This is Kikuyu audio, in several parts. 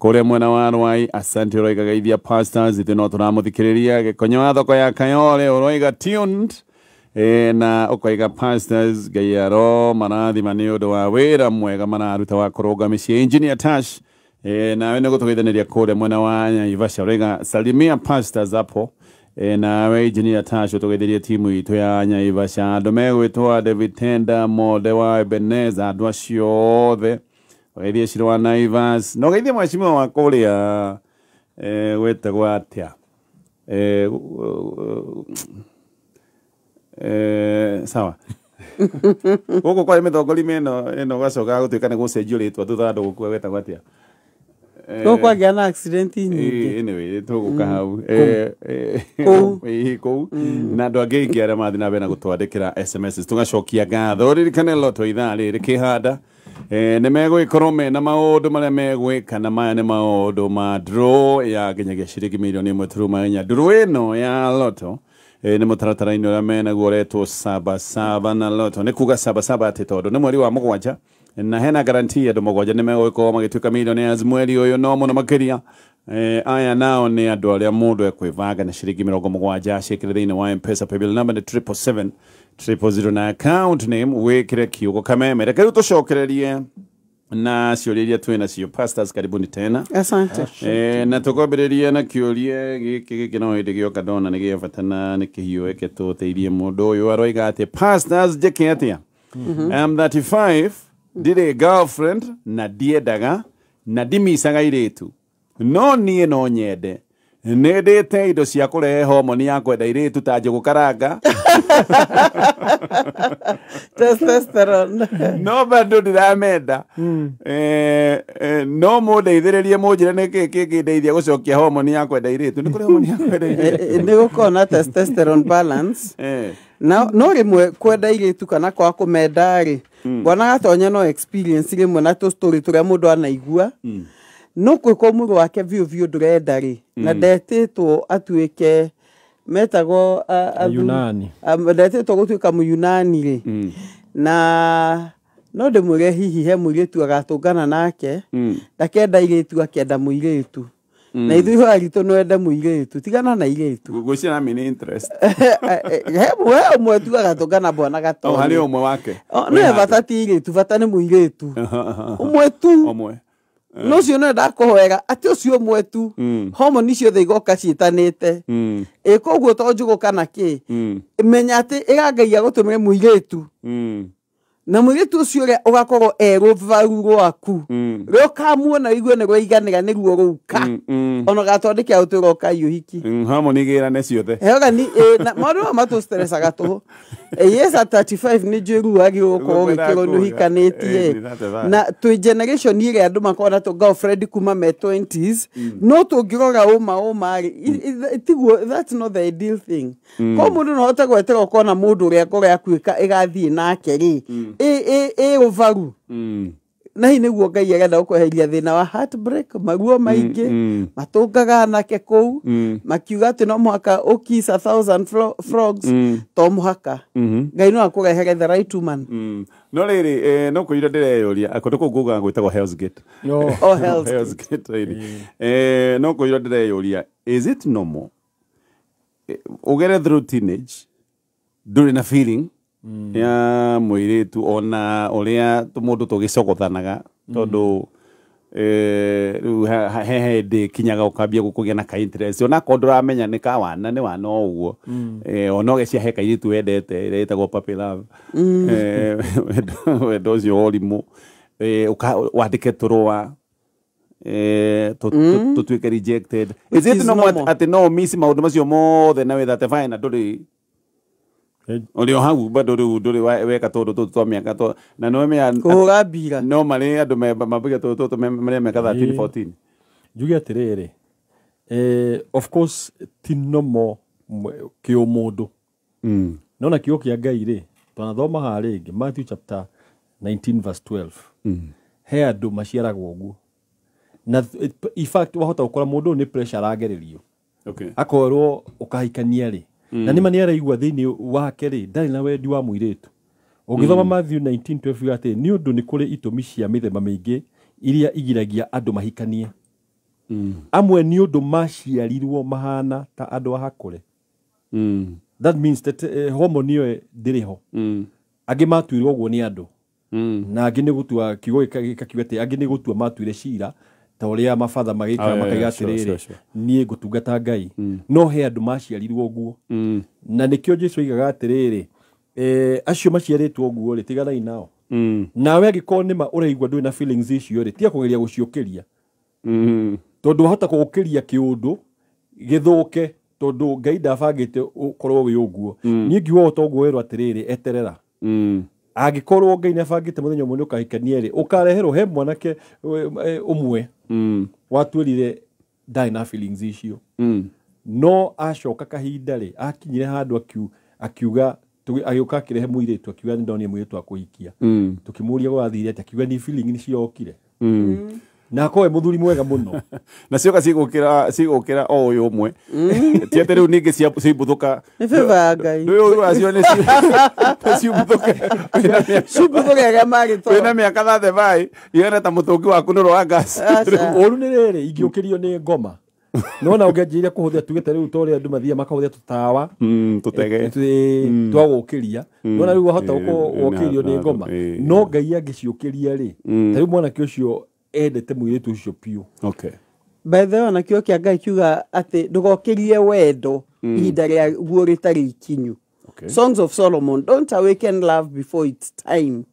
Kũrĩa mwena wa Rwai, asante, ũroiga geithia pastors, ithuĩ no tũramũthikĩrĩria. Gĩkonyo wa thoko ya Kayole ũroiga tuned, na ũkoiga pastors Ngai aro marathima nĩ ũndũ wa wĩra mwega mararuta wa kũrũnga mĩciĩ. Engineer Tash, nawe nĩ gũtũgeithanĩria kũrĩa mwena wa Naivasha, ũroiga salimia pastors hapo. Nawe Engineer Tash ũtũgeithĩrie timu itũ ya Naivasha, andũ megwĩtwo David Tenda Mode wa Ebeneza, andũ acio othe ũgeithie Ciro wa Naivas, na ũgeithie mheshimiwa wa kũrĩa gwĩtagwo atĩa, sawa, gũkũ kwarĩ mĩthongori ĩno ĩno, gacoka gũtuĩka nĩ gũcenjio rĩtwa thutha wa andũ gũkua, gwĩtagwo atĩa? Gũkũ kwagĩa na accident nyingĩ. Anyway, tũgũka hau. Kũu. Kũu na andũ angĩ aingĩ arĩa mathiĩ na mbere na gũtwandĩkĩra SMS, tũgacokia ngatho. Ririkane Lotto ithaa rĩrĩ kĩhanda, nĩ megũgĩkorwo mena maũndũ marĩa megwĩka, na maya nĩ maũndũ ma draw ya nginyagia ciringi 1.4 million. Draw ĩno ya Lotto nĩ mũtaratara-inĩ ũrĩa menaguo ũretwo saba saba na Lotto. Nĩ kuga saba saba atĩ tondũ nĩ mweri wa mũgwanja na hena guarantee andũ mũgwanja nĩ megũgĩkorwo magĩtuĩka millionaires mweri ũyũ, no mũno makĩria aya nao nĩ andũ arĩa mũndũ ekwĩbanga na ciringi 70 ciĩkĩre thĩinĩ wa M-Pesa. Paybill number nĩ 777 000 na account name wĩkĩre kiugo Kameme. Reke rĩu tũcokererie na ciũria iria twĩ nacio. Pastors, karibuni tena. Asante. Na tũkwambĩrĩria na kĩũria gĩkĩ. Gĩkĩ no hĩndĩ gĩoka ndona nĩ gĩa bata na nĩ kĩhiũ, eke tũteithie mũndũ ũyũ. Aroiga atĩ, "Pastors, njĩke atĩa? I'm 35, ndirĩ girlfriend na ndiendaga na ndimicaga irĩtu, no niĩ no nyende. Nĩ ndĩte indo cia kũrehe homoni ya kwenda irĩtu ta njũgũ karanga Testosterone. no bado ndiramenda. No mũndeithĩrĩrie, mũnjĩre nĩ kĩĩ kĩngĩndeithia gũcokia homoni ya kwenda irĩtu. Nĩ kũrĩ homoni ya kwenda irĩtu?" Nĩ gũkorwo na testosterone balance. Na no rĩmwe kwenda irĩtu kana kwaga kũmenda rĩ, bwana Gatonya, no experience rĩmwe na tũ story tũrĩa mũndũ anaigua, no kwĩkwo mwĩrĩ wake biũ biũ ndũrenda rĩ, na ndetĩtwo atuĩke metagwo Ayunani. Ndetĩtwo gũtuĩka mũyunani rĩ, na no ndĩmwĩre hihi he mũirĩtu agatũngana nake. Ndakenda irĩtu, akenda mũirĩtu, na ithuĩ ihoya ritũ no ende mũirĩtu, tigana na irĩtu. Ngwĩciria nami nĩ interest. He ũmwe tu agatũngana, bwana O harĩ Gatonya. ũmwe wake. O, nĩwe bata ti irĩtu, bata nĩ mũirĩtu ũmwe tu. Ũmwe. No ũcio no ndakũhoera atĩ ũcio ũmwe tu, homoni ciothe igoka ciĩtanĩte. Ĩ koguo to njũgũ kana kĩ, menya atĩ ĩra Ngai agũtũmĩre mũirĩtu, na mũirĩtu ũcio ũrĩa ũgakorwo e rũbaru rwaku, rĩrĩa ũkamuona ũigue nĩ rwaiganĩra, nĩruo rũka. Ona ũgatwandĩkĩra ũtwĩra ũkai ũhiki. Homoni igĩrane ciothe. Heoga ni na maũndũ maya matũstresaga tũhũ. Yes, at 35 nĩ njũĩ rĩu wagĩrĩirwo gũkorwo Ngwenda ũgĩkĩrwo nĩ kuga. ũhikanĩtie. Nĩ 35. Na twĩ generation ĩrĩa andũ makoragwo na tũ girlfriend kuma me 20s, no tũngĩrora ũma ũma rĩ, tiguo, that's not the ideal thing. Ko mũndũ no ahote gwetera ũkona mũndũ ũrĩa ngoro yaku ĩgathiĩ nake rĩ, ĩ ũvaru, na hihi nĩguo Ngai arenda gũkweheria thĩna wa heartbreak, maruo maingĩ matũngaga anake kũu makiuga atĩ no mũhaka ũkiss a thousand frogs. To mũhaka. Ngai no akũrehere the right woman. No rĩrĩ, no kũira ndĩreyũria kũndũ kũu ngugaga gwĩtagwo Hell's Gate. No. Oh, Hell's Hell's Gate rĩrĩ. No kũira ndĩreyũria, is it normal ũgere through teenage ndũrĩ na feeling ya mũirĩtu, ona ũrĩa mũndũ tũgĩcogothanaga, tondũ rĩu he hĩndĩ kinyaga ũkambia gũkũgĩa na ka interest, ona akorwo ndũramenya nĩ ka wana, nĩ wana o ũguo, ona ũgecia he kairĩtu wendete ĩrĩa ĩtagwo puppy love, wendo ũcio wa ũrimũ, wandĩke tũrũa, tũtuĩke rejected? Is it is normal normal. atĩ no miss maũndũ macio mothe na wĩ 35 na ndũrĩ ũrĩ o hau bado rĩu ndũrĩ weka tũndũ tũtũ twa mĩaka na no mea Kũhũra mbira. No marĩ andũ mambagia tũtũ tũtũ marĩa mĩaka 13, 14. Njuge atĩrĩrĩ, of course ti normal kĩũmũndũ, no na kiugo kĩa Ngai rĩ, twanathoma haha rĩngĩ Matthew chapter 19 verse 12, he andũ maciaragwo ũguo, na in fact wahota gũkora mũndũ ũyũ nĩ pressure aragererio, akorwo ũkahikania rĩ, na nĩma nĩ araigua thĩinĩ wake rĩ ndarĩ na wendi wa mũirĩtu. Ũngĩthoma Matthew 19:12 yuga atĩ nĩ ũndũ nĩ kũrĩ itũmi cia mĩthemba mĩingĩ iria igiragia andũ mahikanie. Amwe nĩ ũndũ maciarirwo mahana ta andũ a hakũre. That means that hormone ĩyo ndĩrĩ ho. Angĩ matuirwo ũguo nĩ andũ. Na angĩ nĩ gũtua kiugo gĩkakiuga atĩ angĩ nĩ gũtua matuire cira ta ũrĩa mabatha magĩikara makaiga atĩrĩrĩ, niĩ ngũtungata Ngai. No he andũ maciarirwo ũguo. Na nĩkĩo Jesu oigaga atĩrĩrĩ, acio maciarĩtwo ũguo rĩ, tiganai nao. Nawe angĩkorwo nĩma ũraigua ndũrĩ na feelings icio rĩ, tiga kũgeria gũciũkĩria. Tondũ wahota kũgũkĩria kĩũndũ gĩthũke, tondũ Ngai ndabangĩte ũkorwo wĩ ũguo. Niĩ ngiuga o toguo werwo atĩrĩrĩ, eterera. Angĩkorwo Ngai nĩabangĩte mũthenya ũmwe nĩũkahikania rĩ, ũkareherwo he mwanake ũmwe watuĩrire ndarĩ na feelings icio. No acoka kahinda rĩ, akinyire handũ akiuga agĩũka akĩrehe mũirĩtu, akiuga nĩndonire mũirĩtu wa kũhikia. Tũkĩmũria gwathire atĩa, akiuga ni feeling nĩ ciokire. Na akorwo e mũthuri mwega mũno. Na cioka cigũkĩra o ũyũ ũmwe. Ti atĩ rĩu ningĩ cimbuthũka. Nĩ favor ya Ngai. Ndũĩ ũru wacio nĩ ciumbuthũke. Ciumbuthũke arĩa marĩ toro. Wĩna mĩaka 35, ihana ta mũtũngi waku nĩ wa gas. Ũru nĩ rĩrĩ, ingĩũkĩrio nĩ ngoma. Nona ũngĩanjĩrĩria kũhũthĩra tuge ta rĩu ta ũrĩa andũ mathiaga makahũthĩra tũtawa. Tũtege. Twa gũkĩria. Nona rĩu wahota gũkorwo wokĩrio nĩ ngoma. No Ngai angĩciũkĩria rĩ, ta rĩu mwanake ũcio endete mũirĩtu ũcio biũ. Okay. By the way, ona kĩo kĩa Ngai kiuga atĩ ndũgokĩrie wendo ihinda rĩa guo rĩtarĩ ikinyu. Okay. Songs of Solomon, don't awaken love before it's time.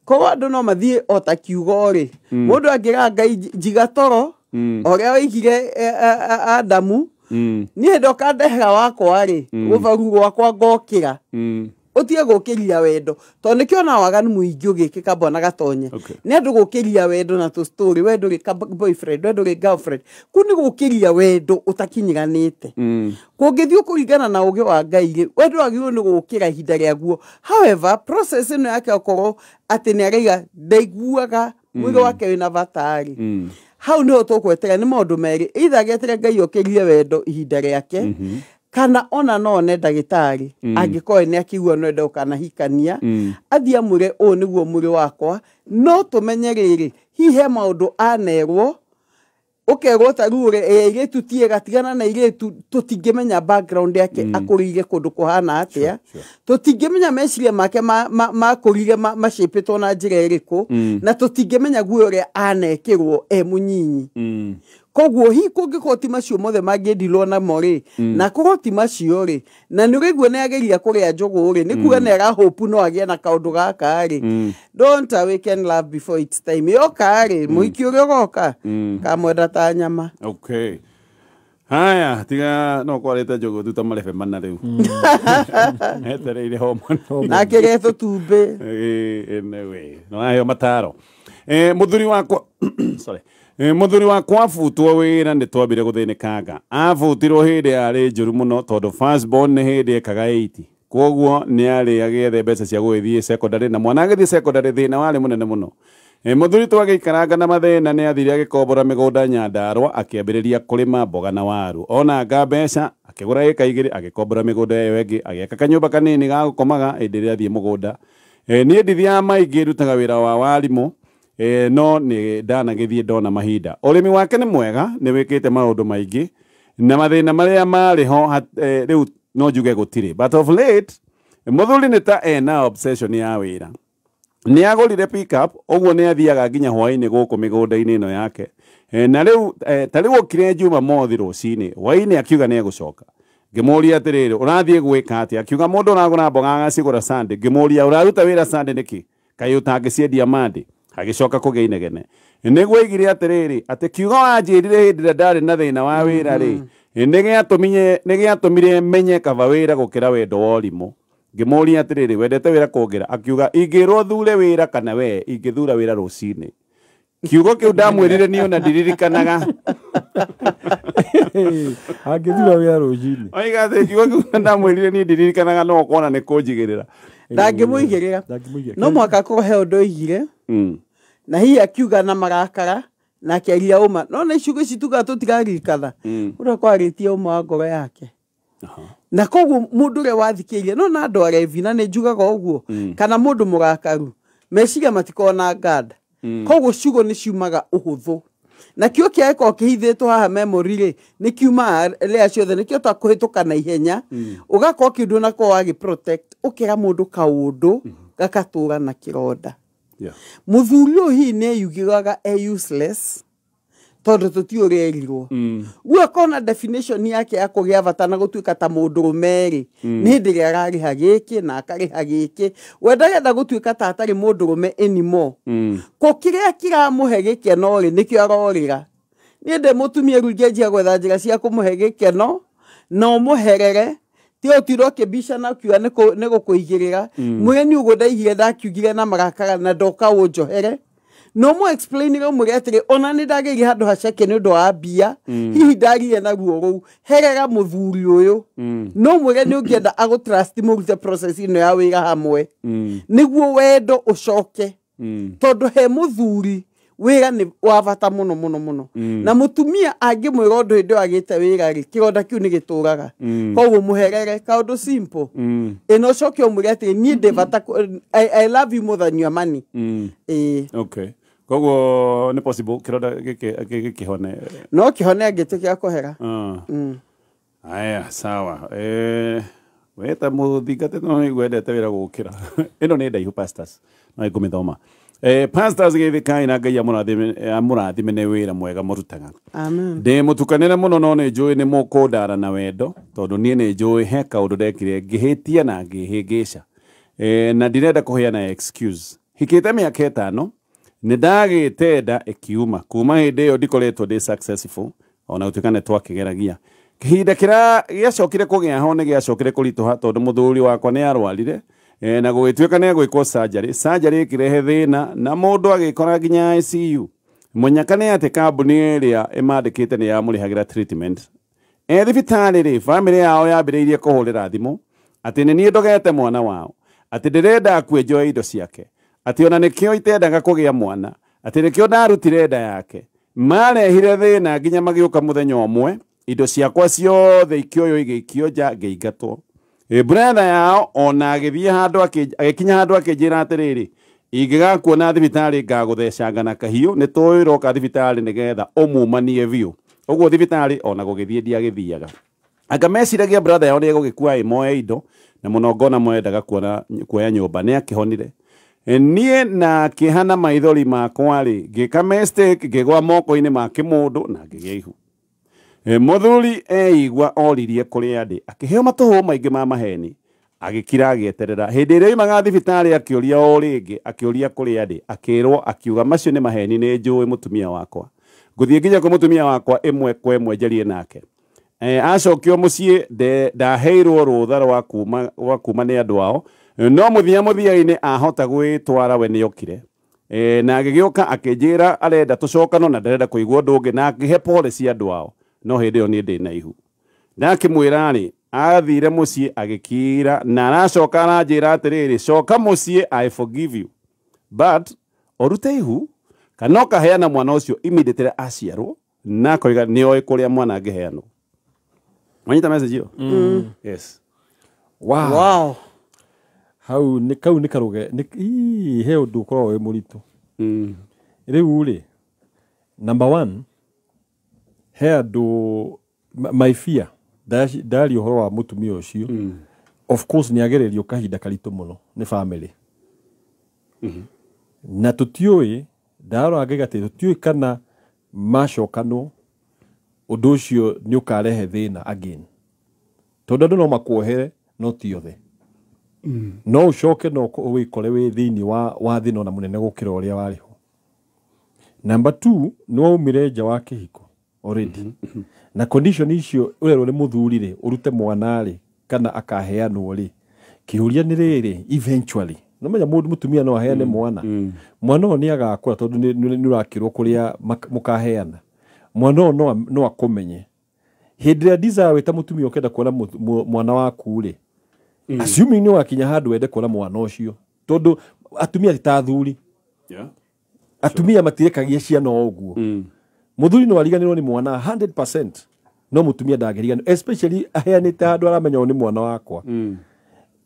Koguo andũ no mathiĩ o ta kiugo rĩ, mũndũ angĩra Ngai njiga toro, ũrĩa oigire Adamu, niĩ ndoka ndehera wakwa rĩ, gũbaru gwakwa ngokĩra. Ũtige gũkĩria wendo, tondũ nĩkĩo ona waganu mũingĩ ũgĩkĩka mbona Gatonye. Nĩ andũ gũkĩria wendo na tũ story, we ndũrĩ ka boyfriend, we ndũrĩ girlfriend. Kũu nĩ gũkĩria wendo ũtakinyiranĩte. Kũngĩthiĩ kũringana na ũgĩ wa Ngai rĩ, wendo wagĩrĩirwo nĩ gũkĩra ihinda rĩaguo. However, process ĩno yake okorwo atĩ nĩ araiga ndaiguaga mwĩrĩ wake wĩna bata rĩ, hau nĩho tũgwetera nĩ maũndũ merĩ, either agĩeterere Ngai okĩrie wendo ihinda rĩake, kana ona no one ndagĩtarĩ angĩkorwo nĩ akĩigua no ende gũkanahikania, athiĩ amwĩre ũũ nĩguo mwĩrĩ wakwa. No tũmenye rĩrĩ, hihi he maũndũ anerwo, ũkerwo ta rĩu ũrĩa airĩtu ti ega, tigana na airĩtu, tũtingĩmenya background yake akũrĩire kũndũ kũhana atĩa, tũtingĩmenya meciria make makũrire macĩpĩtwo na njĩra ĩrĩkũ, na tũtingĩmenya guo ũrĩa anekĩrwo e mũnyinyi. Koguo hihi kũngĩkorwo ti macio mothe mangĩndirwo namo rĩ, na korwo ti macio rĩ, na nĩ ũraigua nĩ ageria kũrĩa njũgũ rĩ, nĩ kuga nĩ arahope no agĩe na kaũndũ gaka rĩ. Don't awaken love before it's time. Yoka rĩ, mũhiki ũrĩa ũgoka, kamwenda ta nyama. Okay. Haya, tiga no kwarĩte njũgũ tu ta marebe mana rĩu. Etereire hormone. Na akĩrĩe tũtumbĩ. Anyway, no aheo mataro. Mũthuri wakwa sorry. Mũthuri wakwa abutwo wĩra nĩ twambire gũthĩnĩkanga. Abutirwo hĩndĩ yarĩ njũru mũno tondũ first born nĩ hĩndĩ ekaga 80. Koguo nĩ arĩ agĩethe mbeca cia gũgĩthiĩ secondary, na mwana agĩthiĩ secondary thĩna warĩ mũnene mũno. Mũthuri twagĩikaranga na mathĩna nĩ athire agĩkombora mĩgũnda Nyandarũa, akĩambĩrĩria kũrĩma mboga na waru. Onanga mbeca akĩgũra ĩka 2, agĩkombora mĩgũnda ĩyo ĩngĩ, agĩaka kanyũmba kanini ga gũkomaga hĩndĩ ĩrĩa athiĩ mũgũnda. Niĩ ndithiaga maingĩ, ndutaga wĩra wa warimũ. No nĩ ndanagĩthiĩ ndona mahinda. Ũrĩmi wake nĩ mwega, nĩ wĩkĩte maũndũ maingĩ, na mathĩna marĩa marĩ ho rĩu no njuge gũtirĩ. But of late, mũthuri nĩ ta ena obsession ya wĩra. Nĩ agũrire pickup, ũguo nĩ athiaga nginya hwaĩ-inĩ gũkũ mĩgũnda-inĩ ĩno yake. Na rĩu ta rĩu okire Jumamothi rũcinĩ, hwaĩ-inĩ akiuga nĩ egũcoka. Ngĩmũria atĩrĩrĩ, ũrathiĩ gwĩka atĩa? Akiuga mũndũ ũragũra mboga agacigũra Sunday. Ngĩmũria ũraruta wĩra Sunday nĩkĩ? Kaĩ ũtangĩciendia Monday? Agĩcoka kũgĩa inegene. Nĩguo oigire atĩrĩrĩ, atĩ kiugo wanjĩrire hĩndĩ ĩrĩa ndarĩ na thĩna wa wĩra rĩ, nĩgĩatũmire menye kaba wĩra gũkĩra wendo wa ũrimũ. Ngĩmũria atĩrĩrĩ, wendete wĩra kũngĩra? Akiuga ingĩrwo thure wĩra kana we, ingĩthura wĩra rũcinĩ. Kiugo kĩu ndamwĩrire niĩ ona ndiririkanaga. Angĩthura wĩra rũcinĩ. Oiga atĩ kiugo kĩu ndamwĩrire niĩ ndiririkanaga, no ũkona nĩ kũnjigĩrĩra. Ndangĩmũigĩrĩra. No mũhaka akorwo he ũndũ oigire, na hihi akiuga na marakara, na akĩaria ũma. No nĩ ciugo ici tugaga tũtiraririkana. Ũrĩa kwarĩtie ũma wa ngoro yake. Na koguo mũndũ ũrĩa wathikĩrĩria, no na andũ arevi, na nĩ njugaga ũguo, kana mũndũ mũrakaru, meciria matikoragwo na nganda. Koguo ciugo nĩ ciumaga ũhũthũ. Na kĩo kĩagĩkorwo kĩhithĩtwo haha memory rĩ, nĩ kiumaga rĩa ciothe, nĩkĩo takũhĩtũka na ihenya, ũgakorwo kĩndũ nako wagĩ protect, ũkera mũndũ kaũndũ gakatũra na kĩronda. Mũthuri ũyũ hihi nĩ eyugĩraga e useless, tondũ tũtiũ ũrĩa erirwo. Rĩu akona definition yake ya kũgĩa bata na gũtuĩka ta mũndũrũme rĩ, nĩ hĩndĩ ĩrĩa ararĩha gĩkĩ na akarĩha gĩkĩ. We ndarenda gũtuĩka ta atarĩ mũndũrũme anymore. Ko kĩrĩa kĩramũhe gĩkeno rĩ, nĩkĩo arorĩra. Niĩ ndĩ mũtumia, rĩu ingĩanjia gwetha njĩra cia kũmũhe gĩkeno na ũmũherere, ti ũtinda ũkĩmbicana ũkiuga nĩ gũkũigĩrĩra. Mwĩre nĩ ũguo ndaigire, ndakiugire na marakara na ndoka ũnjohere. No mo explainire, ũmwĩre atĩrĩ, ona nĩ ndagĩire handũ haceke nĩ ũndũ wa mbia, hihi ndagire na ruo rũu. Herera mũthuri ũyũ. No mwĩre nĩ ũngĩenda agũtrust, mũrute process ĩno ya wĩra hamwe, nĩguo wendo ũcoke, tondũ he mũthuri wĩra nĩ wa bata mũno mũno mũno. Na mũtumia angĩmwĩra ũndũ hĩndĩ ĩyo agĩte wĩra rĩ, kĩronda kĩu nĩ gĩtũraga. Koguo mũherere kaũndũ simple ĩno, ũcoke ũmwĩre atĩrĩ, niĩ ndĩ bata I love you more than your money. Ĩĩ. Okay, koguo nĩ possible kĩronda gĩkĩ gĩkĩhone? No kĩhone angĩtĩkĩra kũhera. Aya, sawa. Weta mũthingate no nĩngwendete wĩra gũkĩra ĩno nĩ ndaihu, pastors, no ĩkũmĩthoma. Pastors, geithĩkai na Ngai amũrathime nĩ wĩra mwega mũrutaga. Amen. Ndĩ mũtukanĩre mũno, no nĩ njũĩ nĩ mũkũndara na wendo, tondũ niĩ nĩ njũĩ he kaũndũ ndekire ngĩhĩtia na ngĩhĩngĩca, na ndirenda kũheana excuse. Hikĩte mĩaka 5, nĩ ndagĩte nda ĩkiuma. Kuma hĩndĩ ĩyo ndikoretwo ndĩ successful, ona gũtuĩka nĩ twakĩgeragia. Kĩhinda kĩrĩa gĩacokire kũgĩa ho nĩ gĩacokire kũritũha, tondũ mũthuri wakwa nĩ arwarire, na gũgĩtuĩka nĩ egwĩkwo surgery. Surgery ĩkĩrehe thĩna na mũndũ agĩkora nginya ICU. Mũnyaka nĩ atĩ kambuni ĩrĩa ĩmandĩkĩte nĩ yamũrĩhagĩra treatment. E thibitarĩ rĩ, bamĩrĩ yao yambĩrĩirie kũhũrĩra thimũ atĩ nĩ niĩ ndogete mwana wao, atĩ ndĩrenda akue njoe indo ciake, atĩ ona nĩkĩo itendaga kũgĩa mwana, atĩ nĩkĩo ndarutire nda yake. Marehire thĩna nginya magĩũka mũthenya ũmwe, indo ciakwa ciothe ikĩoywo, igĩikio nja, ngĩingatwo. Brother yao ona agĩthiĩ handũ agĩkinya handũ akĩnjĩra atĩrĩrĩ, ingĩgakuona thibitarĩ ngagũthecanga na kahiũ, nĩ tũĩ ũroka thibitarĩ nĩgetha ũmumanie biũ. Ũguo thibitarĩ ona gũgĩthiĩ ndiagĩthiaga. Anga meciragia brother yao nĩ egũgĩkua ĩmoe indo, na mũno ngona mwendaga kuona kuoya nyũmba. Nĩ akĩhonire. Niĩ na kĩeha na maithori makwa rĩ, ngĩka mistake, ngĩgwa moko-inĩ ma kĩmũndũ na ngĩgĩa ihu. Mũthuri eigua oririe kũrĩa ndĩ, akĩheo matũhũ maingĩ ma maheni, agĩkira agĩeterera. Hĩndĩ ĩrĩa oimaga thibitarĩ akĩũria o rĩngĩ, akĩũria kũrĩa ndĩ, akĩrwo, akiuga macio nĩ maheni, nĩ njũĩ mũtumia wakwa, ngũthiĩ nginya kwĩ mũtumia wakwa ĩmwe kwa ĩmwe njarie nake. Acokio mũciĩ ndaheirwo rũtha rwa kuma nĩ andũ ao, no mũthia mũthia-inĩ ahota gwĩtwara we nĩokire. Na agĩgĩũka akĩnjĩra arenda tũcokano na ndarenda kũigua ũndũ ũngĩ, na akĩhe pole cia andũ ao, no hĩndĩ ĩyo niĩ ndĩ na ihu. Ndakĩmwĩra rĩ, athire mũciĩ agĩkira, na aracoka aranjĩra atĩrĩrĩ, coka mũciĩ, I forgive you, but ũrute ihu kana ũkaheana mwana ũcio immediately aciarwo, na akoiga nĩoĩ kũrĩa mwana angĩheanwo. Wanyita message ĩyo? Yes. Wow. Wow. Hau nĩ kau nĩ karuge nĩ ii, he ũndũ ũkoragwo wĩ mũritũ. Rĩu rĩ, number one, he andũ my fear ndaria ũhoro wa mũtumia ũcio, of course nĩ agererio kahinda karitũ mũno nĩ family, na tũtiũĩ, ndarora ngaiga atĩ tũtiũĩ kana macokanwo ũndũ ũcio nĩ ũkarehe thĩna again, tondũ andũ no makuohere no ti othe. No ũcoke no wĩkore wĩ thĩinĩ wa thĩna ona mũnene gũkĩra ũrĩa warĩ ho. Number two, nĩ waumire nja wa kĩhiko already na condition icio ũrerwo nĩ mũthuri rĩ, ũrute mwana rĩ kana akaheanwo rĩ. Kĩũria nĩ rĩrĩ, eventually no menya mũndũ mũtumia no aheane mwana, mwana ũyũ nĩ agakũra, tondũ nĩ ũrakĩrwo kũrĩa mũkaheana mwana ũyũ, no akũmenye hĩndĩ ĩrĩa desire wĩ ta mũtumia ũkenda kuona mwana waku rĩ, assuming nĩ wakinya handũ wende kuona mwana ũcio, tondũ atumia ti ta athuri. Atumia matirekagia ciana o ũguo. Mũthuri no ariganĩrwo nĩ mwana 100%, no mũtumia ndangĩriganĩrwo, especially aheanĩte handũ aramenya ũyũ nĩ mwana wakwa.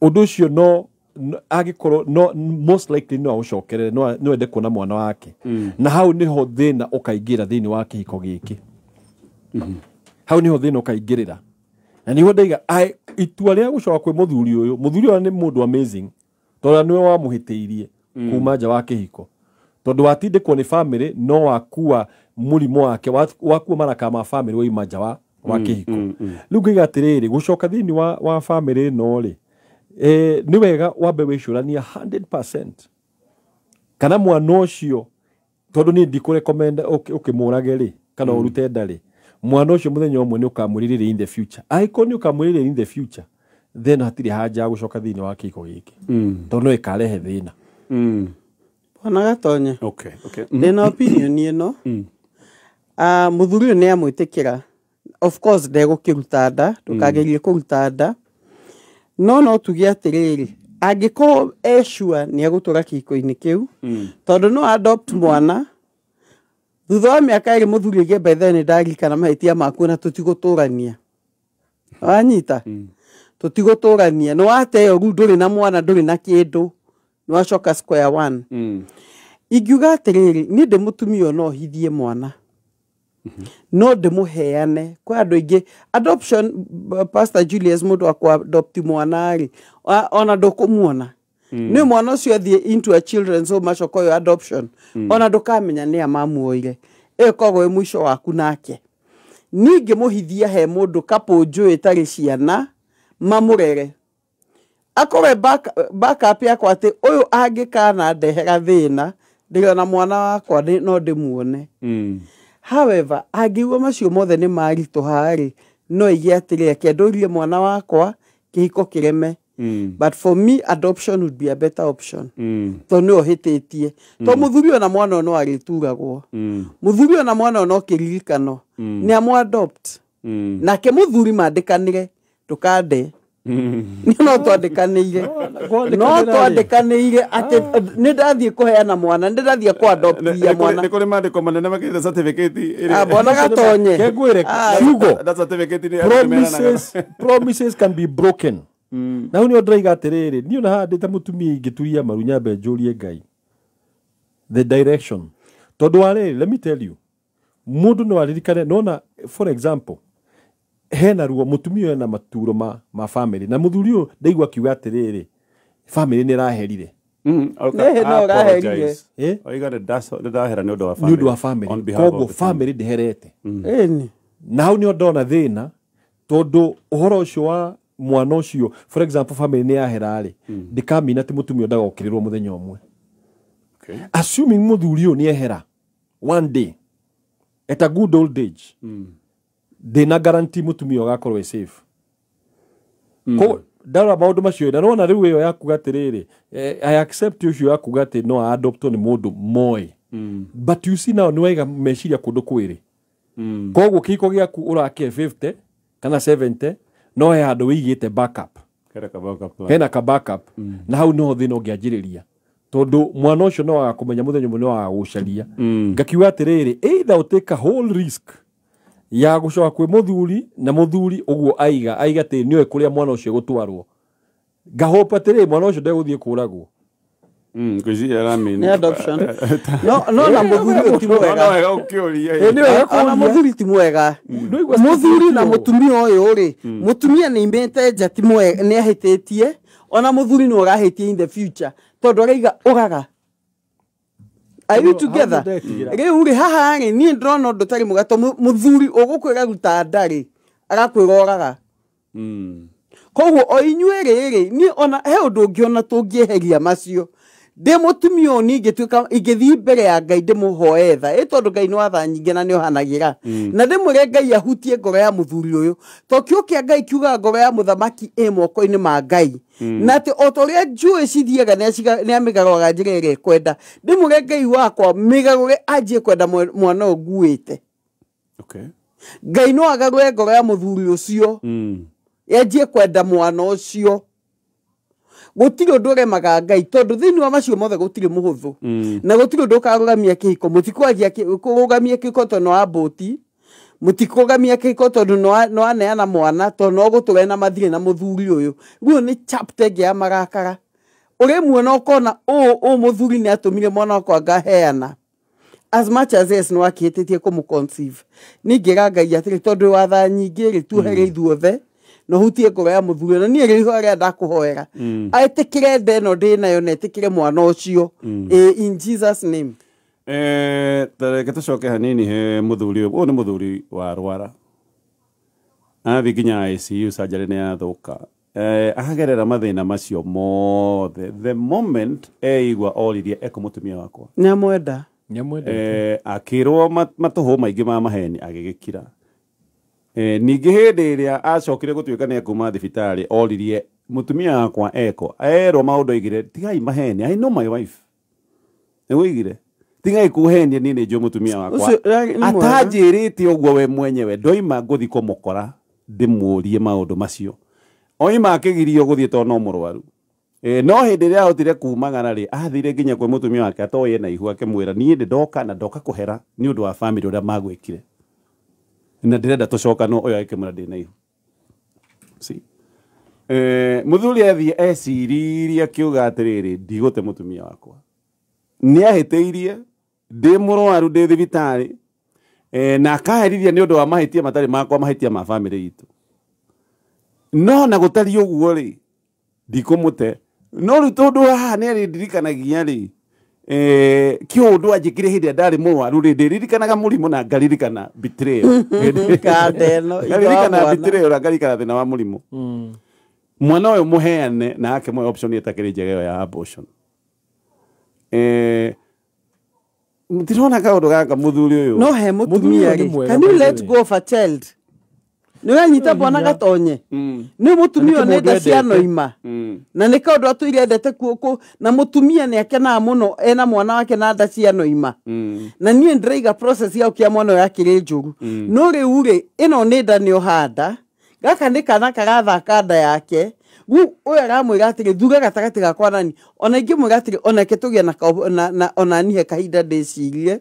Ũndũ ũcio no Angĩkorwo no most likely no agũcokerere, no ende kuona mwana wake, na hau nĩho thĩna ũkaingĩra thĩinĩ wa kĩhiko gĩkĩ. Hau nĩho thĩna ũkaingĩrĩra, na nĩho ndaiga itua rĩa gũcoka kwĩ mũthuri ũyũ. Mũthuri ũyũ nĩ mũndũ amazing, tondũ nĩwe wamũhĩtĩirie kuma nja wa kĩhiko, tondũ watindĩkwo nĩ family, no wakua mũrimũ wake, wakua maraka ma family, waima nja wa kĩhiko. Rĩu ngaiga atĩrĩrĩ, gũcoka thĩinĩ wa family ĩno rĩ, nĩ wega wambe wĩcũrania 100% kana mwana ũcio, tondũ niĩ ndikũrecommend ũkĩmũrage rĩ, kana ũrute nda rĩ. Mwana ũcio mũthenya ũmwe nĩ ũkamwĩrirĩria in the future. Angĩkorwo nĩ ũkamwĩrirĩria in the future, then hatirĩ haja ya gũcoka thĩinĩ wa kĩhiko gĩkĩ, tondũ no ĩkarehe thĩna. Bwana Gatonye. Okay. Ndĩna opinion ĩno. Ah, mũthuri ũyũ nĩ amwĩtĩkĩra, of course ndegũkĩruta nda, ndũkagerie kũruta nda, no tuge atĩrĩrĩ, angĩkorwo e sure nĩ egũtũra kĩhiko-inĩ kĩu, tondũ no adopt mwana thutha wa mĩaka 2, mũthuri aige bethe, nĩ ndarikana mahĩtia maku na tũtigũtũrania, wanyita, tũtigũtũrania, nĩ wateo rĩu, ndũrĩ na mwana, ndũrĩ na kĩndũ, nĩ wacoka square one. Ingiuga atĩrĩrĩ, niĩ ndĩ mũtumia ũyũ, no hithie mwana, no ndĩmũheane kwĩ andũ aingĩ adoption. Pastor Julius, mũndũ wa kũadopt mwana rĩ, ona ndũkũmuona nĩ mwana ũcio athiĩ into a children's home, acoka ũyũ adoption, ona ndũkamenya nĩ a mamuoire. Ĩyo ĩkoragwo ĩ mũico waku nake. Niĩ ngĩmũhithia he mũndũ couple njũĩ ĩtarĩ ciana, mamũrere, akorwe backup yakwa atĩ ũyũ angĩkana ndehera thĩna, ndĩrona mwana wakwa no ndĩmuone. However, angĩigua macio mothe nĩ maritũha rĩ, no ige atĩrĩ, reke ndũrie mwana wakwa, kĩhiko kĩreme. But for me, adoption would be a better option, tondũ nĩwe ũhĩtĩtie, tondũ mũthuri ona mwana ũyũ no arĩturagwo. Mũthuri ona mwana ũyũ no kĩririkano nĩ amũ adopt. Nake mũthuri mandĩkanĩre, ndũkande, niĩ no twandĩkanĩire, no twandĩkanĩire atĩ nĩ ndathiĩ kũheana mwana, nĩ ndathiĩ kũadoptia mwana. Nĩ kũrĩ mandĩko manene makĩrĩte certificate ĩrĩa- Ah, bwana Gatonye. Kengwĩre Ah, kiugo That certificate nĩ promises can be broken. Na hau nĩho ndĩraiga atĩrĩrĩ, niĩ ona haha ndĩ ta mũtumia ingĩturia maru, nyambe njũrie Ngai the direction, tondũ wa rĩrĩ, let me tell you, mũndũ no aririkane nona, for example, hena ruo, mũtumia ũyũ ena maturo ma family, na mũthuri ũyũ ndaigua akiuga atĩrĩrĩ, family nĩ ĩraherire. Nĩ no ũraherire. Eh? Oiga nĩ ndahera nĩ ũndũ wa Nĩ ũndũ wa On family, behalf of koguo the family. family ndĩherete. Ĩni. Na hau nĩho ndona thĩna, tondũ ũhoro ũcio wa mwana ũcio, for example, family nĩ yahera rĩ, ndĩkamina atĩ mũtumia ndagokĩrĩrwo mũthenya ũmwe. Assuming mũthuri ũyũ nĩ ehera one day at a good old age, ndĩna guarantee mũtumia ũyũ agakorwo e safe. Ko ndarora maũndũ macio, na nona rĩu ĩyo ya kuga atĩrĩrĩ, I accept ũcio ya kuga atĩ no adoptwo nĩ mũndũ moĩ, but you see now nĩ waiga meciria kũndũ kwĩrĩ. Koguo kĩhiko gĩaku ũrake 50 kana 70, no he handũ wĩigĩte backup. Kera ka backup plan. Hena ka backup, na hau niho thĩna ũngĩanjĩrĩria, tondũ mwana ũcio no agakũmenya mũthenya ũmwe, no agagũcaria. Ngakiuga atĩrĩrĩ, either ũtake a whole risk ya gũcoka kwĩ mũthuri, na mũthuri ũguo aiga atĩ nĩoĩ kũrĩa mwana ũcio gũtwarwo, ngahope atĩrĩrĩ, mwana ũcio ndegũthiĩ kũragwo. Ngwĩciria aramini. Nĩ adoption, no na mũthuri ũyũ ti No, mwega. wega ũkĩũria. Ĩ, nĩ wega Ona kũũria. mũthuri ti mwega. Nĩwaigua Mũthuri na ũũ. mũtumia ũyũ rĩ, mũtumia nĩ imĩte nja, ti mwega, nĩ ahĩtĩtie. Ona mũthuri nĩ ũrahĩtia in the future, tondũ araiga ũraga. Are you Hau together? nĩndetigĩra. Rĩu rĩ, haha rĩ, niĩ ndĩrona ũndũ ũtarĩ mwega, to mũthuri ũgũkwĩra ruta nda rĩ, arakwĩra ũraga. Koguo o inyuĩ rĩrĩ, niĩ ona he ũndũ ũngĩ ona tũngĩeheria macio, ndĩ mũtumia ũyũ, niĩ ingĩtuĩka ingĩthiĩ mbere ya Ngai ndĩmũhoe tha, ĩ tondũ Ngai nĩ watha nyingĩ na nĩ ohanagĩra, na ndĩmwĩre Ngai ahutie ngoro ya mũthuri ũyũ, to kĩo kĩa Ngai kiugaga ngoro ya mũthamaki ĩ moko-inĩ ma Ngai, na atĩ o ta ũrĩa njũĩ cithiaga nĩ amĩgarũraga njĩra ĩrĩa ĩkwenda. Ndĩmwĩre Ngai wakwa mĩgarũre, anjie kwenda mwana ũyũ nguĩte. Ngai no agarũre ngoro ya mũthuri ũcio, yanjie kwenda mwana ũcio. Gũtirĩ ũndũ ũremaga Ngai, tondũ thĩinĩ wa macio mothe gũtirĩ mũhũthũ, na gũtirĩ ũndũ ũkarũgamia kĩhiko. Mũtikwanjia kũrũgamia kĩhiko tondũ no ambũti, mũtikũrũgamia kĩhiko tondũ no aneana mwana, tondũ no gũtũra na mathirĩ na mũthuri ũyũ. Rĩu nĩ chapter ĩngĩ ya marakara. Ũrĩmuona ũkona ũũ mũthuri nĩ atũmire mwana wakwa ngaheana. As much as yes no akĩhĩtĩtie kũmũ-conceive. Ningĩra Ngai atĩrĩ tondũ watha nyingĩ rĩ tuohere ithuothe na ũhutie ngoro ya mũthuri na niĩ rĩu harĩa ndakũhoera etĩkĩre nda ĩno ndĩ nayo na etĩkĩre mwana ũcio. In Jesus name. Tareke tũcoke hanini he mũthuri ũyũ. Ũyũ nĩ mũthuri warwara athiĩ nginya ICU, surgery nĩ yathũka, agerera mathĩna macio mothe. The moment eigua oririe eko mũtumia wakwa. Nĩamwenda. Nyamwendete. Akĩrwo matũhũ maingĩ ma maheni agĩgĩkira. Ningĩ hĩndĩ ĩrĩa acokire gũtuĩka nĩ ekuma thibitarĩ oririe mũtumia wakwa eko erwo maũndũ aigire tigai maheni, I know my wife, nĩguo oigire tigai kũhenia niĩ nĩ njũĩ mũtumia wakwa. Ũcio, nĩ mwega. Atanjĩrĩte ũguo we mwenyewe ndoima ngũthi kũmũkora ndĩmũrie maũndũ macio oima akĩgirio gũthiĩ tondũ no mũrwaru. No hĩndĩ ĩrĩa ahotire kumagara rĩ athire nginya kwĩ mũtumia wake atoĩ na ihu akĩmwĩra niĩ ndĩ ndoka na ndoka kũhera nĩ ũndũ wa family ũrĩa magwĩkire na ndĩrenda tũcokanwo ũyũ akĩmwĩra ndĩ na ihu. See? Mũthuri athiĩ eciririe akiuga atĩrĩrĩ ndigũte mũtumia wakwa nĩ ahĩtĩirie ndĩ mũrwaru ndĩ thibitarĩ, na akaherithia nĩ ũndũ wa mahĩtia matarĩ makwa mahĩtia ma family itũ no na gũtariĩ ũguo rĩ ndikũmũte no rĩu tondũ haha nĩ arĩndirikanagia rĩ kĩũndũ anjĩkire hĩndĩ ĩrĩa ndarĩ mũrwaru rĩ ndĩririkanaga mũrimũ na ngaririkana betrayal. Kanda ĩno, ithe wa Ngaririkana mwana. betrayal na ngaririkana thĩna wa mũrimũ mwana ũyũ mũheane na akĩmũhe option ĩtakĩrĩ njega ĩyo ya abortion. Mũtirona kaũndũ gaka mũthuri ũyũ No he mũtumia Mũthuri ũyũ nĩ rĩ mwega, can you by the let way. go of a child? Nĩ ũranyita bwana gatonye nĩ mũtumia Na ũyũ nĩ nĩ nda kĩmũndũ cianoima na nĩ kaũndũ atũire endete kuo na mũtumia nĩ akenaga mũno ena mwana wake na nda cianoima na niĩ ndĩraiga process ya ũkia mwana ũyũ akĩrĩ njũru no rĩu rĩ ĩno nĩ nda nĩ ũhanda gaka nĩ kana karathaka nda yake rĩu ũyũ aramwĩra atĩrĩ thura gatagatĩ gakwa nani ona ingĩmwĩra atĩrĩ onake tũgĩe na, ona nihe kahinda ndĩcirie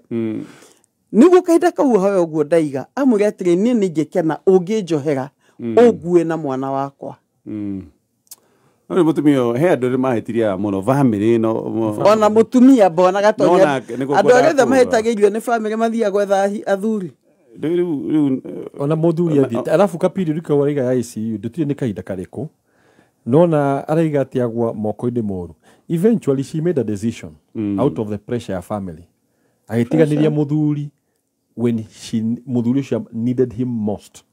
nĩguo kahinda kau ahoya ũguo ndaiga amwĩre atĩrĩ niĩ nĩ ingĩkena ũngĩnjohera ũngue na mwana wakwa. No rĩu mũtumia ũyũ he andũ nĩ mahĩtirie aya mũno family ĩno ona mũtumia mbona gatonya No nake, nĩguo andũ arĩa othe ngwendaga kuuga. mahĩtagĩirio nĩ family mathiaga gwetha athuri. Rĩu Ona mũthuri athiĩte arabu kapiriod kau araiga ya ICU ndũtirĩ nĩ kahinda karĩkũ nona araiga atĩ agwa moko-inĩ moru. Eventually she made a decision out of the pressure ya family agĩtiganĩria mũthuri when she mũthuri ũcio needed him most.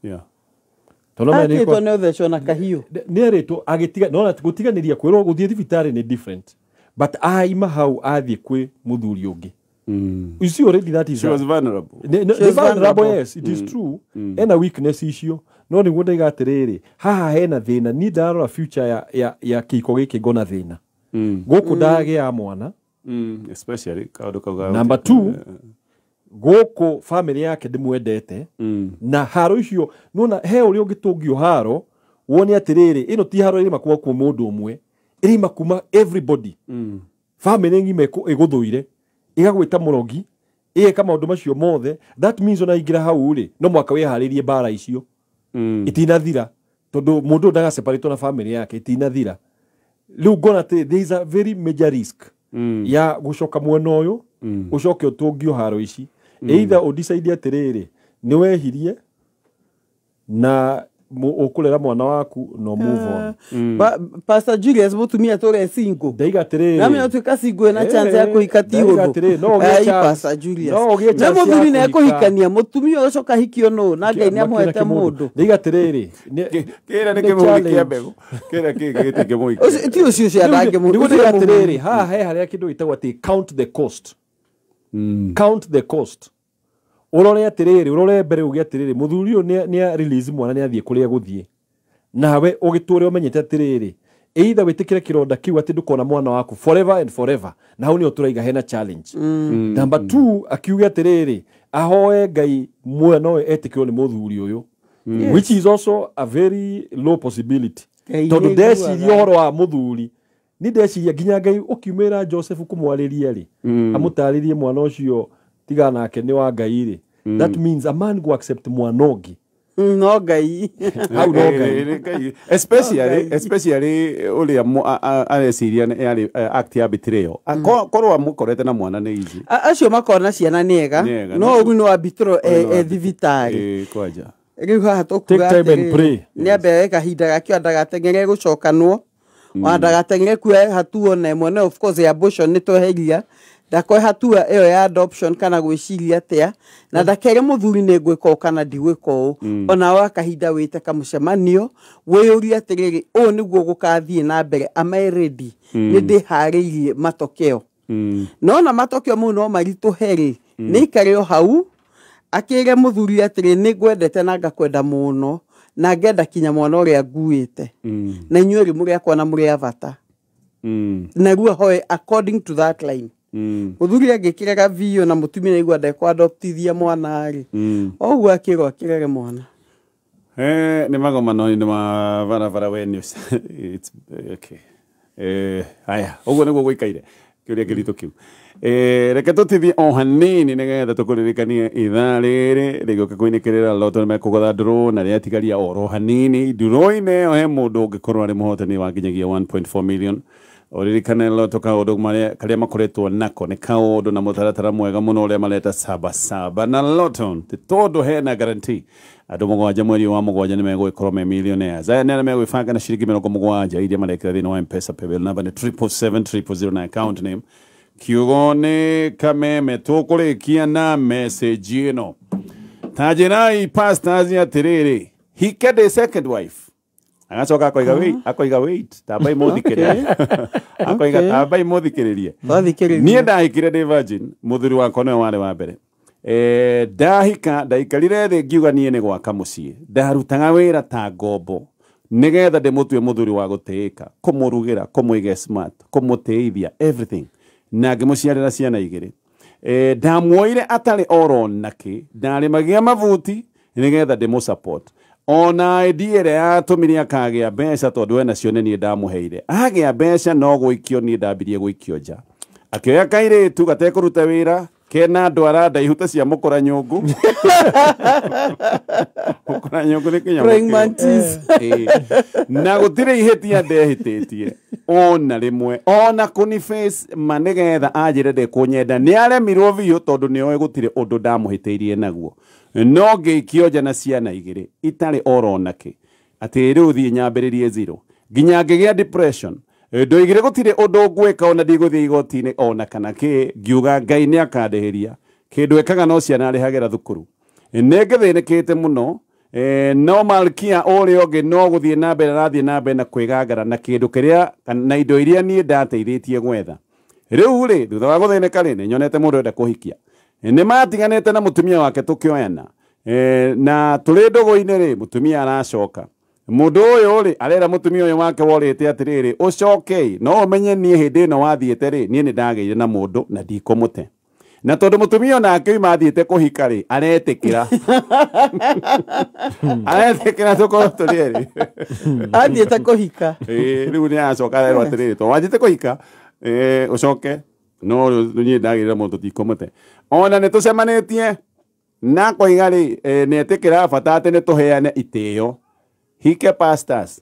Tondũ maya nĩ akĩtwo nĩ ũthecwo na kahiũ. Nĩ erĩtwo agĩtiga nona gũtiganĩria kwĩrwo gũthiĩ thibitarĩ nĩ different but aima hau athiĩ kwĩ mũthuri ũngĩ. You see already that is She was vulnerable. She was nĩ vulnerable, vulnerable. yes, it is true ena weakness icio no nĩguo ndaiga atĩrĩrĩ haha hena thĩna niĩ ndarora future ya kĩhiko gĩkĩ ngona thĩna gũkũ ndagĩa mwana. Especially kaũndũ kau ga Number two, gũkũ family yake ndĩmwendete na haro icio nona he ũrĩa ũngĩtũngio haro wone atĩrĩrĩ ĩno ti haro ĩrĩma kuma kwa mũndũ ũmwe ĩrĩma kuma everybody family ng'ima ĩgũthũire ĩgagwĩta mũrogi ĩgeka maũndũ macio mothe. That means ona ingĩra hau rĩ no mwaka wĩharĩrie mbara icio itinathira tondũ mũndũ ũyũ ndagaseparatwo na family yake itinathira. Rĩu ngona atĩ there is a very major risk ya gũcoka mwena ũyũ ũcoke ũtũngio haro ici either ũdecide atĩrĩrĩ nĩ wehirie na ũkũrera mwana waku no move on. Pastor Julius mũtumia tũre single ndaiga atĩrĩrĩ namenya ũtuĩka single ĩna chance ya kũhika ti ndaiga ũndũ. atĩrĩrĩ, no ũgĩe Ai, Pastor Julius no ũgĩe na chance ya mũthuri nĩ kũhika. ekũhikania mũtumia ũyũ ũcoka ahikio nũ na Ngai nĩ amũhete mũndũ. Ndaiga atĩrĩrĩ Kĩrĩa nĩ nĩ kĩmũhiki kĩa challenge. mbegũ kĩrĩa kĩngĩ gĩtingĩmũhiki. Ti ũcio ũcio ndangĩmũ nĩguo ndaiga atĩrĩrĩ haha he harĩa kĩndũ gĩtagwo atĩ count the cost, count the cost ũrore atĩrĩrĩ ũrore mbere uge atĩrĩrĩ mũthuri ũyũ nĩ release mwana nĩ athiĩ kũrĩa gũthiĩ nawe ũgĩtũre ũmenyete atĩrĩrĩ either wĩtĩkĩre kĩronda kĩu atĩ ndũkona mwana waku forever and forever na hau nĩho tũraiga hena challenge. Number two akiuge atĩrĩrĩ ahoe Ngai mwana ũyũ etĩkĩrwo nĩ mũthuri ũyũ which is also a very low possibility Ngai tondũ nĩ ndeciria aiguaga. ũhoro wa mũthuri ni ndeciria nginya Ngai ũkiumĩra Joseph kũmwarĩria rĩ amũtarĩrie mwana ũcio tiga nake nĩ wa Ngai rĩ that means a man go accept mwana ũngĩ No Ngai. Hau no Ngai. Especially uria areciria yarĩ act ya betrayal. Korwo amukorete na mwana nĩ easy. Acio makona ciana nĩ ega. No ũguo nĩ wa betrayal e thibitarĩ. Kwanja. Rĩu haha tũkuga Take time and pray. Nĩ ambe kahinda gakĩo ndagateng'ere gũcokanwo. Ona ndagateng'ere kuoya hatua ona ĩmwe. No of course ya abortion nĩ tweheria. Ndakoe hatua ĩyo ya adoption kana gwĩciria atĩa na ndakere mũthuri nĩ ngwĩka ũũ kana ndigwĩka ũũ. Ona wa kahinda wĩte kamũcemanio wĩyũrie atĩrĩrĩ, ũũ nĩguo gũkathiĩ na mbere, am I ready? Nĩ ndĩharĩirie matokeo. No na matokeo mau no maritũhe rĩ, nĩ ikare o hau akĩre mũthuri atĩrĩ, nĩ ngwendete na ngakwenda mũno na ngenda kinya mwana ũrĩa nguĩte. Na inyuĩ rĩ mũrĩ akwa na mũrĩ a bata. Na rĩu ahoe according to that line. Mũthuri angĩkĩrega biũ na mũtumia aigua ndekwadoptithia mwana rĩ, oguo akĩrwo akĩrere mwana. Nĩ magomano-inĩ ma barabara we news. It's okay. Haya, ũguo nĩguo gũikaire kĩũria kĩritũ kĩu. Reke tũtithie o hanini nĩgetha tũkũririkanie ithaa rĩrĩ rĩgĩũka kũinĩkĩrĩra Lotto nĩmekũgũtha ndũrũ na rĩatigaria oro hanini. Ndũrũ-inĩ ĩyo he mũndũ ũngĩkorwo arĩ mũhotani wa nginyagia 1.4 million. Ũririkane Lotto kaũndũ karĩa makoretwo nako nĩ kaũndũ na mũtaratara mwega mũno ũrĩa mareta saba saba na Lotto ti tondũ hena guarantee. Andũ 7 mweri wa 7 nĩ megũgĩkorwo me millionaires. Aya nĩ arĩa megwĩbanga na ciringi 70 iria marekĩra thĩinĩ wa M-Pesa paybill number nĩ 777 000 na account name kiugo nĩ Kameme. Tũkũrĩkia na message ĩno. Ta njĩrai pastors atĩrĩrĩ, hike the second wife. Agacoka akoiga wait, akoiga wait, tambai mũthikĩrĩrie. Akoiga tambai mũthikĩrĩrie. Niĩ ndahikire ndĩ virgin, mũthuri wakwa nĩwe warĩ wa mbere. Ndahika ndaikarire thĩ ngiuga niĩ nĩ gwaka mũciĩ. Ndarutaga wĩra ta ngombo nĩgetha ndĩmũtue mũthuri wa gũtĩĩka, kũmũrugĩra, kũmũiga smart, kũmũtĩithia everything. Na ngĩmũciarĩra ciana 2. Ndamuoire atarĩ oro nakĩ, ndarĩmagia mabuti nĩgetha ndĩmũ support. Ona idea ĩrĩa yatũmire akagĩa mbeca tondũ ena cio nĩ niĩ ndamũheire. Agĩa mbeca no gũikio niĩ ndambirie gũikio nja. Akĩoya kairĩtu gatekũruta wĩra kena ndwara ndaihu ta cia mũkũra nyũngũ. Mũkũra nyũngũ nĩ kĩnyamũ Praying mantis. Na gũtirĩ ihĩtia ndehĩtĩtie ona rĩmwe, ona kũni face ma nĩgetha anjĩre ndekũnyenda. Nĩ aremirwo biũ tondũ nĩoĩ gũtirĩ ũndũ ndamũhĩtĩirie naguo. No ngĩikio nja na ciana 2 itarĩ oro nakĩ, atĩ rĩu thiĩ nyambĩrĩrie zero nginya ngĩgĩa depression. Ndoigire gũtirĩ ũndũ ngwĩka ona ndigũthiĩ igoti-inĩ ona kana kĩ, ngiuga Ngai nĩ akandĩhĩria. Kĩndũ ekaga no ciana arĩhagĩra thukuru. Nĩ ngĩthĩnĩkĩte mũno. No malkia ũrĩa ũngĩ no gũthiĩ na mbere arathiĩ na mbere na kwĩgangara na kĩndũ kĩrĩa na indo iria niĩ ndateithĩtie gwetha. Rĩu rĩ, thutha wa gũthĩnĩka rĩ, nĩ nyonete mũndũ ũrenda kũhikia. Nĩ matiganĩte na mũtumia wake tũkĩoyana. Na tũrĩ ndũgũ-inĩ rĩ, mũtumia aracoka. Mũndũ ũyũ rĩ, arera mũtumia ũyũ wake worĩte atĩrĩrĩ, ũcoke, no ũmenye niĩ hĩndĩ ĩno wathiĩte rĩ, niĩ nĩ ndagĩire na mũndũ na ndikũmũte. Na tondũ mũtumia onake oima athiĩte kũhika rĩ, aretĩkĩra. Aretĩkĩra tũkorwo tũrĩ erĩ. Athiĩte kũhika. Rĩu nĩ aracoka arerwo atĩrĩrĩ, tondũ wathiĩte kũhika, ũcoke, no niĩ ndagĩire na mũndũ ndikũmũte. Ona nĩ tũcemanĩtie na koiga rĩ, nĩ etĩkĩra bata atĩ nĩ tũheane itĩo. Hike pastors.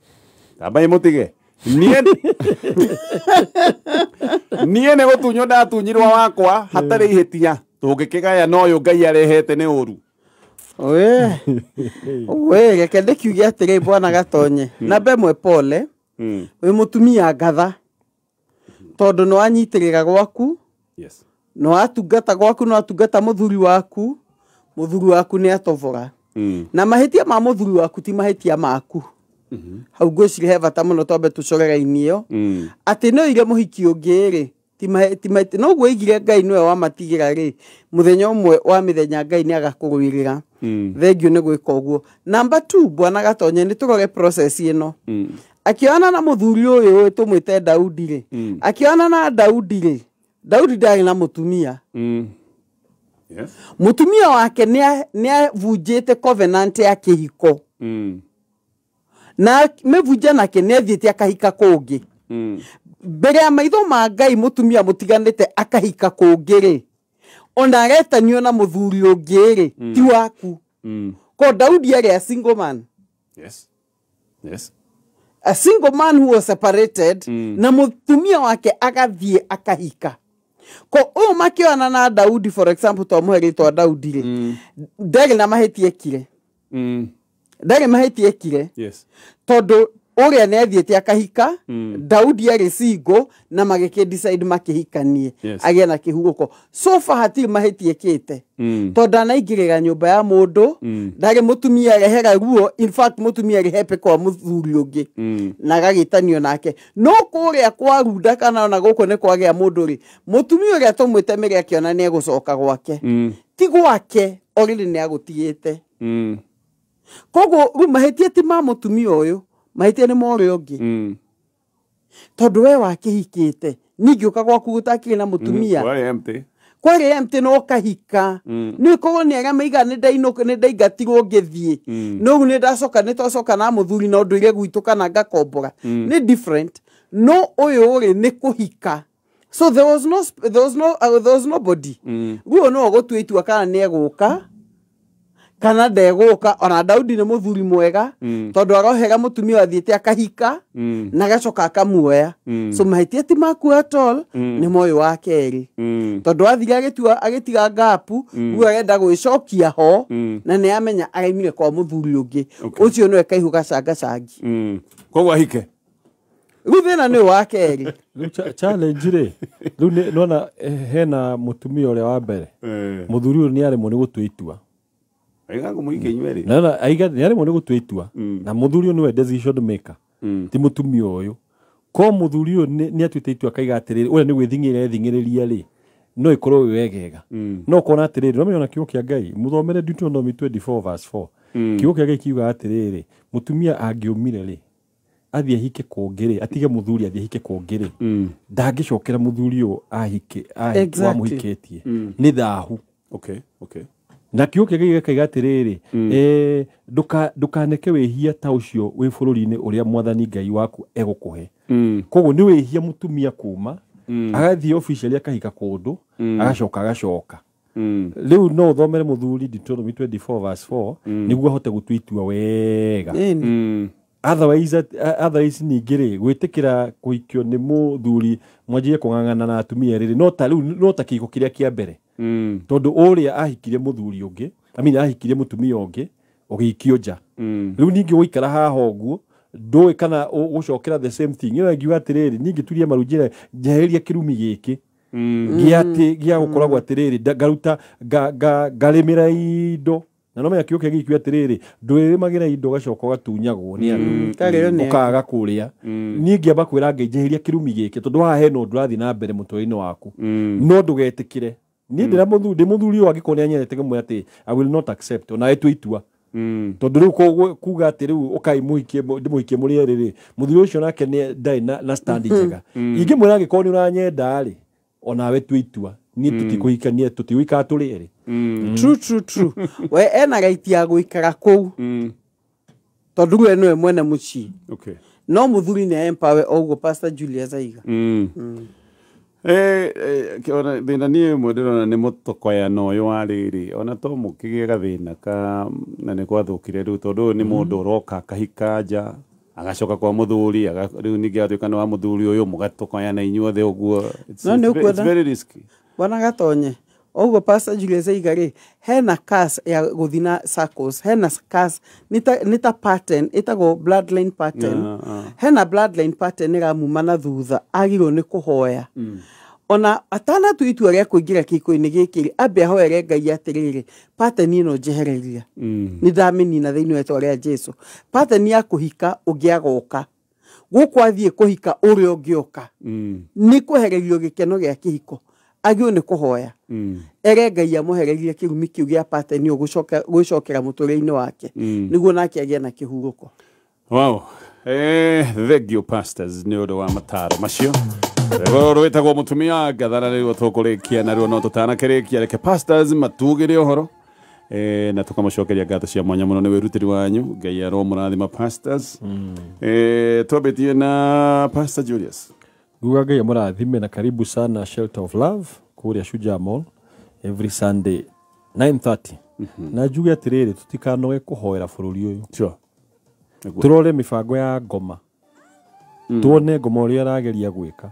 Tambai mũtige. Niĩ nĩ gũtunywo ndatunyirwo wakwa hatarĩ ihĩtia. Tũngĩkĩgaya no ũyũ Ngai arehete nĩ ũru. We reke ndĩkiuge atĩrĩ bwana Gatonye. Namba ĩmwe pole. Wĩ mũtumia ngatha. Tondũ nĩ wanyitĩrĩra gwaku. Yes. Nĩ watungata gwaku, nĩ watungata mũthuri waku. Mũthuri waku nĩ atobora. Na mahĩtia ma mũthuri waku ti mahĩtia maku. Hau ngwĩciria he bata mũno twambe tũcore raini ĩyo. Atĩ nĩ oire mũhiki ũngĩ rĩ, ti no ũguo oigire Ngai nĩwe wamatigĩra rĩ, mũthenya ũmwe wa mĩthenya Ngai nĩ agakũrũĩrĩra. Thengiũ nĩ gwĩka ũguo. Number 2, bwana Gatonye, nĩ tũrore process ĩno. Akĩoyana na mũthuri ũyũ tũmwĩte Daudi rĩ, akĩoyana na Daudi rĩ, Daudi ndarĩ na mũtumia. Yes. Mũtumia wake nĩ avunjĩte covenant ya kĩhiko. Na mĩvunja nake nĩ athiĩte akahika kũngĩ. Mbere ya maitho ma Ngai mũtumia mũtiganĩte akahika kũngĩ rĩ, ona aretanio na mũthuri ũngĩ rĩ, ti waku. Ko Daudi arĩ a single man. Yes. Yes. A single man who was separated na mutumia wake agathiĩ akahika. Ko ũyũ makĩoana na Daudi, for example, twamũhe rĩtwa Daudi rĩ, ndarĩ na mahĩtia ekire. Ndarĩ mahĩtia ekire. Yes. Tondũ ũrĩa nĩ athiĩte akahika, Daudi arĩ single na magĩkĩ decide makĩhikanie. Yes. Agĩe na kĩhurũko. So far hatirĩ mahĩtia ekĩte. Tondũ ndanaingĩrĩra nyũmba ya mũndũ, ndarĩ mũtumia arehera ruo, in fact mũtumia arĩ happy kwa mũthuri ũngĩ. Na agagĩtanio nake. No kũrĩa kwa runda kana ona gũkũ nĩ kwagĩa mũndũ rĩ, mũtumia ũrĩa tũmwĩte mĩrĩ akĩona nĩ egũcoka gwake. Ti gwake, already nĩ agũtigĩte. Koguo rĩu mahĩtia ti ma mũtumia ũyũ, mahĩtia nĩ ma ũrĩa ũngĩ. Tondũ we wakĩhikĩte, ningĩ ũka gwaku gũtakĩrĩ na mũtumia. Kwarĩ empty. Kwarĩ empty na ũkahika. Nĩ korwo nĩ arĩa maiga nĩ ndainũka, nĩ ndaingatirwo ngĩthiĩ. No rĩu nĩ ndacoka, nĩ twacoka na mũthuri na ũndũire gwitũ kana ngakombora. Nĩ different. No ũyũ rĩ nĩ kũhika. So there was no there was no there was nobody. Rĩu ũyũ nĩwe ũgũtua itua kana nĩ egũka kana ndegũka. Ona Daudi nĩ mũthuri mwega tondũ arohera mũtumia athiĩte akahika na agacoka akamuoya. So mahĩtia ti maku at all, nĩ ma ũyũ wa kerĩ. Tondũ athire agĩtua agĩtiga ngapu, rĩu arenda gwĩcokia ho na nĩ amenya araimire kwa mũthuri ũngĩ. Ũcio nĩwe kaihũ gacangacangi. Koguo ahike. Rĩu thĩna nĩ ũyũ wa kerĩ. Rĩu challenge rĩ, rĩu nĩwona hena mũtumia ũrĩa wa mbere, mũthuri ũyũ nĩ aremwo nĩ gũtua itua. Aiga ngũmũhike inyuĩ erĩ. Nĩwona aiga nĩ aremwo nĩ gũtua itua, na mũthuri ũyũ nĩwe decision maker, ti mũtumia ũyũ. Ko mũthuri ũyũ nĩ atuĩte itua akaiga atĩrĩrĩ, ũrĩa nĩ gwĩthing'ĩrĩria ething'ĩrĩria rĩ, no ĩkorwo ĩ wegega. No ũkona atĩrĩrĩ, nĩwamenya ona kiugo kĩa Ngai, mũthomere Deuteronomy 24 verse 4. Kiugo kĩa Ngai kiugaga atĩrĩrĩ, mũtumia angĩũmire rĩ, athiĩ ahike kũngĩ rĩ, atige mũthuri athiĩ ahike kũngĩ rĩ, ndangĩcokera mũthuri ũyũ ahike wamũhikĩtie. Nĩ thahu. Okay, okay. Na kiugo kĩa Ngai gĩkaiga atĩrĩrĩ, ndũkaneke wĩhia ta ũcio wĩ bũrũri-inĩ ũrĩa mwathani Ngai waku egũkũhe. Koguo nĩ wĩhia mũtumia kuma, agathiĩ officially akahika kũndũ, agacoka agacoka. Rĩu no ũthomere mũthuri Deuteronomy 24 verse 4 nĩguo ahote gũtua itua wega. Otherwise, otherwise ningĩ rĩ, gwĩtĩkĩra kũhikio nĩ mũthuri mwanjie kũng'ang'ana na atumia rĩrĩ, no ta rĩu no ta kĩhiko kĩrĩa kĩa mbere. Tondũ ũrĩa ahikirie mũthuri ũngĩ, I mean ahikirie mũtumia ũngĩ, ũgĩikio nja. Rĩu ningĩ gũikara haha ũguo, ndũĩ kana ũgũcokera the same thing. Ĩyo ngiuga atĩrĩrĩ, ningĩ turie maru njĩre njehereria kĩrumi gĩkĩ. Gĩa atĩ gĩa gũkoragwo atĩrĩrĩ, ngaruta ngarĩmĩra indo. Na no menya kiugo kĩa gĩkiuga atĩrĩrĩ, ndwĩrĩmagĩra indo ũgacoka ũgatunyagwo nĩ andũ. Ũkaga kũrĩa. Niĩ ngĩamba kwĩra Ngai njeheria kĩrumi gĩkĩ tondũ haha hena ũndũ ũrathiĩ na mbere mũtũrĩre-inĩ waku. No ndũgetĩkĩre. Niĩ ndĩra mũthuri, ndĩ mũthuri ũyũ angĩkorwo nĩ anyendete ngĩmwĩra atĩ I will not accept ona ĩtue itua. Tondũ rĩu kuga atĩ rĩu ũkai mũhikie ndĩmũhikie mũrĩ erĩ rĩ, mũthuri ũcio nake nĩ ndarĩ na stand njega. Ingĩmwĩra angĩkorwo nĩ ũranyenda rĩ, onawe tue itua. Niĩ tũtikũhikania, tũtigũikara tũrĩ erĩ. True, true, true. We ena right ya gũikara kũu. Tondũ we nĩwe mwene mũciĩ. Okay. No mũthuri nĩ empower ũguo Pastor Julius aiga. Ona thĩna niĩ ĩmwe ndĩrona nĩ mũtokoyano ũyũ wa rĩrĩ, ona to mũkĩgĩe gathĩna ka na nĩ gwathũkire rĩu tondũ ũyũ nĩ mũndũ ũroka akahika nja agacoka kwa mũthuri, rĩu ningĩ agatuĩka nĩ wa mũthuri ũyũ mũgatokoyana inyuothe ũguo. No nĩ It's ũkuona? very risky. Bwana Gatonye, ũguo Pastor Julius aiga rĩ, hena curse ya gũthiĩ na circles, hena curse nĩ ta pattern ĩtagwo bloodline pattern. Hena bloodline pattern ĩramuma na thutha, agĩrĩirwo nĩ kũhoya. Ona atanatua itua rĩa kũingĩra kĩhiko-inĩ gĩkĩ rĩ, ambe ahoere Ngai atĩrĩrĩ, pattern ĩno njehereria. Nĩ ndamĩnina thĩinĩ wa rĩtwa rĩa Jesu. Pattern ya kũhika ũngĩ agoka. Gũkũ athiĩ kũhika ũrĩa ũngĩ oka. Nĩ kwehererio gĩkeno gĩa kĩhiko. Agĩrĩirwo nĩ kũhoya. Ere Ngai amũhererie kĩrumi kĩu gĩa pattern ĩyo gwĩcokera mũtũrĩre-inĩ wake. Nĩguo nake agĩe na kĩhurũko. Wow. Thank you pastors nĩ ũndũ wa mataro macio. Rwĩmbo rwĩtagwo mũtumia ngathara rĩu tũkũrĩkia naruo no tũtanakĩrĩkia reke pastors matugĩre ũhoro. Na tũkamũcokeria ngatho cia mwanya mũno nĩ wĩrutĩri wanyu. Ngai aromũrathima pastors. Twambĩtie na Pastor Julius. Nguga Ngai amũrathime na karibu sana Shelter of Love kũrĩa Shujaa Mall every Sunday 9:30. Na njuge atĩrĩrĩ, tũtikanoge kũhoera bũrũri ũyũ. Sure. Nĩguo. Tũrore mĩbango ya ngoma, tuone ngoma ũrĩa arageria gwĩka,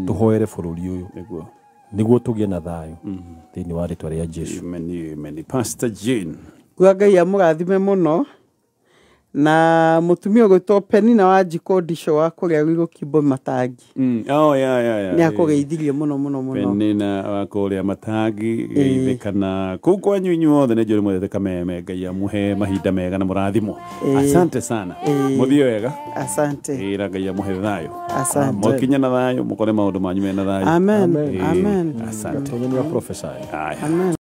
tũhoere bũrũri ũyũ Nĩguo. nĩguo tũgĩe na thayũ thĩinĩ wa rĩtwa rĩa Jesu. Amen, amen. Pastor Jane. Kuga Ngai amũrathime mũno na mũtumia ũgwĩtwo Penina wa Njiko Ndico wa kũrĩa Rwirũkimbo Matangi. Oh, yeah. Nĩ akũgeithirie mũno mũno mũno. Penina wa kũrĩa Matangi, geithĩkana kũu kwanyu inyuothe nĩ njũrĩ mwendete kameme. Ngai amũhe mahinda mega na mũrathimwo. Asante sana, mũthiĩ wega. Asante. Ĩra Ngai amũhe thayũ. Asante. Mũkinye na thayũ, mũkore maũndũ manyu mena thayũ. Amen. Amen. Amen. Asante. Gatonyo nĩ prophesy. Aya. Amen.